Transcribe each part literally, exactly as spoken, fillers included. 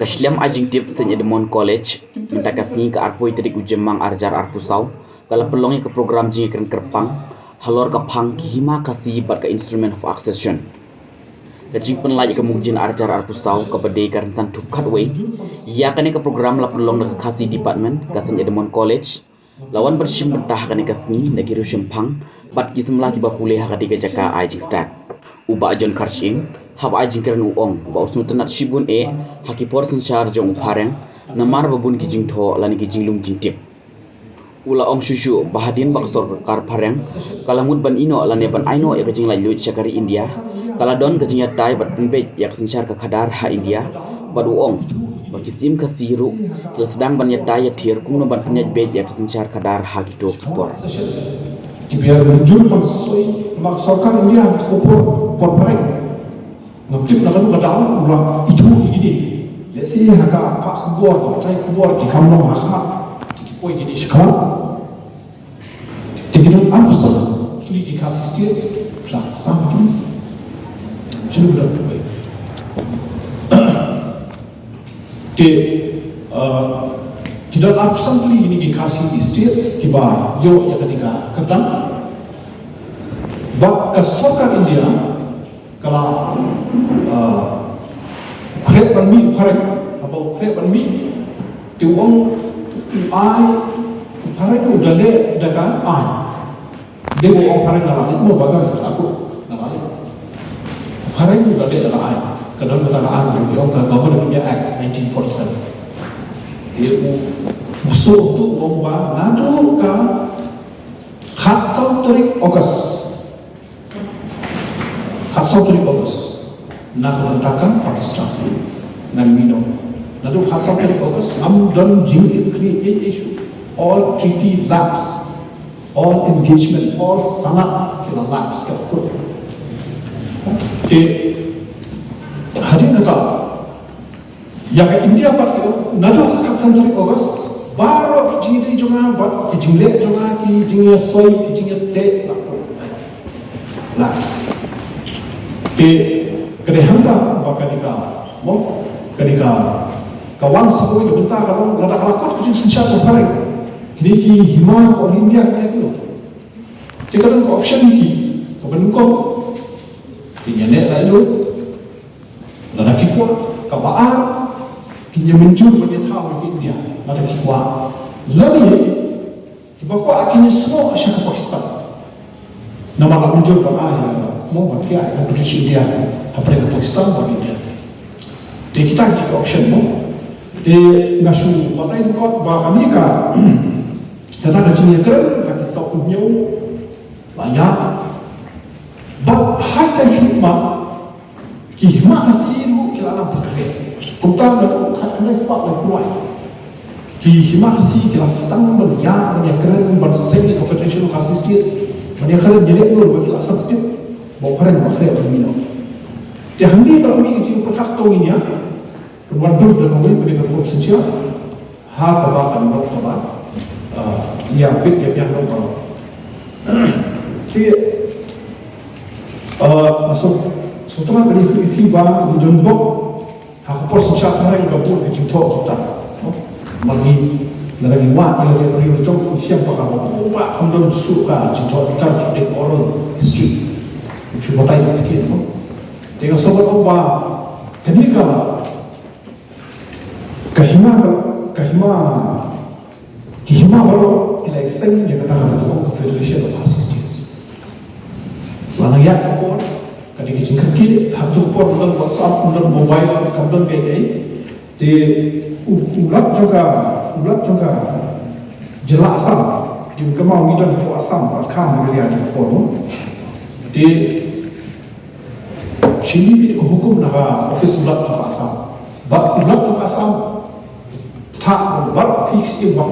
Shlem ai jingtip, Saint Edmund College mynta ka sngi, ka arphew tarik u Jymmang arhajar arphew saw, ka la pynlong ïa ka program jingïakren kyrpang halor ka phang ki hima Khasi bad ka Instrument of Accession. Ka jingpynlait ïa ka Mugjin arhajar arphew saw, kaba dei ka rynsan thup khatwei ïa kane ka program, la pynlong da ka Khasi Department ka Saint Edmund College. La wan ban shim bynta ha kane ka sngi da ki riew shemphang bad ki samla kiba pule ha katei ka jaka ai jingstad. U Bah John Kharshing, haba ai jingkren, u ong ba u sngewtynnad shibun eh ha ki por synshar jong u phareng, namar ba bun ki jingthoh lane ki jinglum jingtip. U la ong shuh shuh ba hadien ba ka sorkar phareng ka la mut ban ïehnoh lane ban ai noh ïa ka jinglaitluid sha ka ri India, ka la don ka jingïatai bad pynbeit ïa ka synshar ka khadar ha India, bad u ong ba ki Syiem Khasi ruh ki la sdang ban ïatai ïathiar kumno ban pynïaid beit ïa ka synshar khadar ha kito ki por. Ki biang mynjur ban soi, namar ka sorkar India ha ka por, por phareng. Ngam tip na kano ka daw u la ithuh ïa kine. Let's say ha ka, ka khubor, ka batai khubor ki kham long ha khmat. Te ki poi kine shakhmat. Te ki don arphew san tylli ki Khasi States, pla sam ki. Shu da tu. Te, uh, ki don arphew san tylli kine ki Khasi States kiba ïoh ïa kane ka kyrdan. Bad ka sorkar India ka la, uh, khreh ban mih u phareng, haba u khreh ban mih, te u ong u ai, u phareng u da leh da ka aiñ. Dei ba u ong phareng nga la leit, mo ba ka la kut nga la leit. U phareng u da leh da ka aiñ. Ka don kata ka aiñ, u ong ka Government of India Act nineteen forty-seven. Te u, u shu tu u ong ba naduh ka khatsaw tarik August. Khatsaw tarik August, na ka bynta ka Pakistan, ngan mih noh. Naduh khatsaw tarik August ngam don jingkitkhlieh ei ei shuh. All treaty lapse, all engagement, all sanad ki la lapse, ki la kut. Te hadien kata, ïa ka India pat ki ong, naduh ka khatsan tarik August, baroh ki jingïadei jong nga bad ki jingleh jong nga, ki jingïasoi, ki jingïateh, la lapse. Te ka dei hangta ba kane ka, mo, kane ka, ka wan sa kawei ka bynta ka long, lada ka la kot ka jingsynshar ka phareng, kine ki hima ka India kine ki long. Te ka don ka option ki, kaba nyngkong, kin ïaneh la ïoh. Lada ki kwah, kaba ar, kin ïa mynjur ban ïa thaw ïa ka India, lada ki kwah. Lane kiba kwah kin ïa snoh sha ka Pakistan. Namar la mynjur ban ai, mo, ban pynïaid ïa ka British India hapdeng ka Pakistan bad India. Te kita ki option, mo. Te nga shu batai lyngkot ba kane ka, kata ka jingïakren ka ki sawphew hynñiew la ïaid. Bad ha ka hima, ki hima Khasi ruh ki la nang pynkhreh. Kumta naduh khatkhyndai spah laiphew wei, ki hima Khasi ki la sdang ban ïaid ban ïakren, ban seng ïa ka Federation of Khasi States, ban ïakren, ïaleh lur ba ki la sngewtip ba u phareng u la khreh ban mih noh. Te hangne ka la mih ka jingpyrkhat, to ngin ïa pynwandur da kawei pat ka rukom synshar ha kaba kan long kaba, ah, ïa peit ïa biang long kaba. Te, ah, nga sngewthuh, sngewthuh ba ngi don bok ha ka por synshar phareng ka bun ka jingthoh jingtang. Ma ngi, lada ngi wad ïa la jong ka ri la jong, ngi shem ba ka bun ba kam don shuh ka jingthoh jingtang, shu dei oral history. Shu batai ïa ki, mo. Te nga sngewthuh ba kane ka Ka hima, ka hima, ki hima baroh ki la ïaseng ïa kata kaba ki ong ka Federation of Khasi States. La nang ïaid ka por, ka dei ka jingkyrkieh, ha kato ka por ym don WhatsApp, ym don mobile, kam don kaei kaei. Te u, u lat jong ka, u lat jong ka jylla Assam, ki ong kynmaw ngi don hapoh Assam, bad ka Meghalaya ha kato ka por. Te Shim beit ka hukum na ka office u Lat jong ka Assam. Bad u Lat jong ka Assam, ta, bad u phi ki siem bad,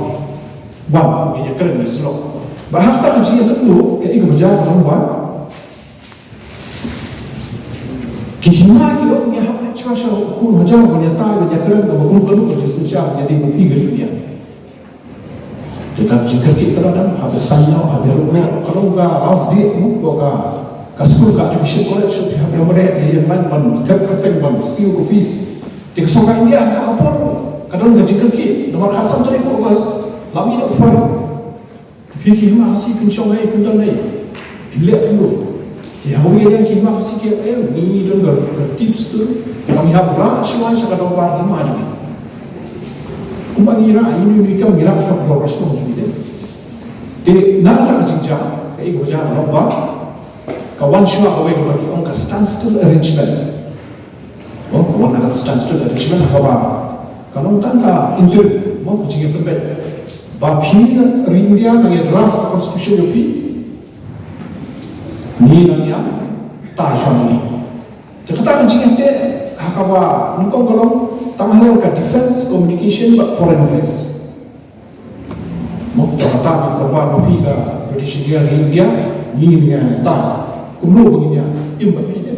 bad ïa kren ïa snoh. Bad ha kata ka jingïakynduh, kaei kaba jia ka long ba ki hima ki ong ngi hap leit shuwa sha u khun hajar ban ïatai ban ïakren kaba kum kano ka jingsynshar ïa dei ba phi ka ri India. Te ka jingkyrkieh ka la dang, haba saiñ noh, haba ruh noh, ka long ka last day, mo, ko ka, ka skul, ka admission college, haba ïa mareh, ïa ïeng lain ban kyrteng ban siew ka fees. Te ka sorkar India ha kata ka por ka don ka jingkyrkieh, namar khatsan tarik August la mih da u phone. Phi ki hima Khasi phin shong ei, phin don ei, phin leh kumno? Te ha kawei ka liang ki hima Khasi ki ong, eh, ngi don ka, ka tips tu, ba ngi hap rah shuwa sha ka dorbar hima jong ngi. Kumba ngi rah ïa ine i kam, ngi rah shuwa ka dorbar shnong jong ngi de. Te na kata ka jingjia, kaei kaba jia, ka long ba ka wan shuwa kawei kaba ki ong ka standstill arrangement. Mo, ka wan kata ka standstill arrangement ha kaba ka long tang ka interim, mo, ka jingïapynbeit. Ba phi na ri India nang ïa draft constitution jong phi, ngi nang ïa tai shuwa ma ngi. Te kata ka jingïateh ha kaba nyngkong ka long tang halor ka defense, communication bad foreign affairs. Mo, to kata ka kyrpad ba phi ka British India, ri India, ngi nang ïa tai kumno ba ngin ïa im bad phi te.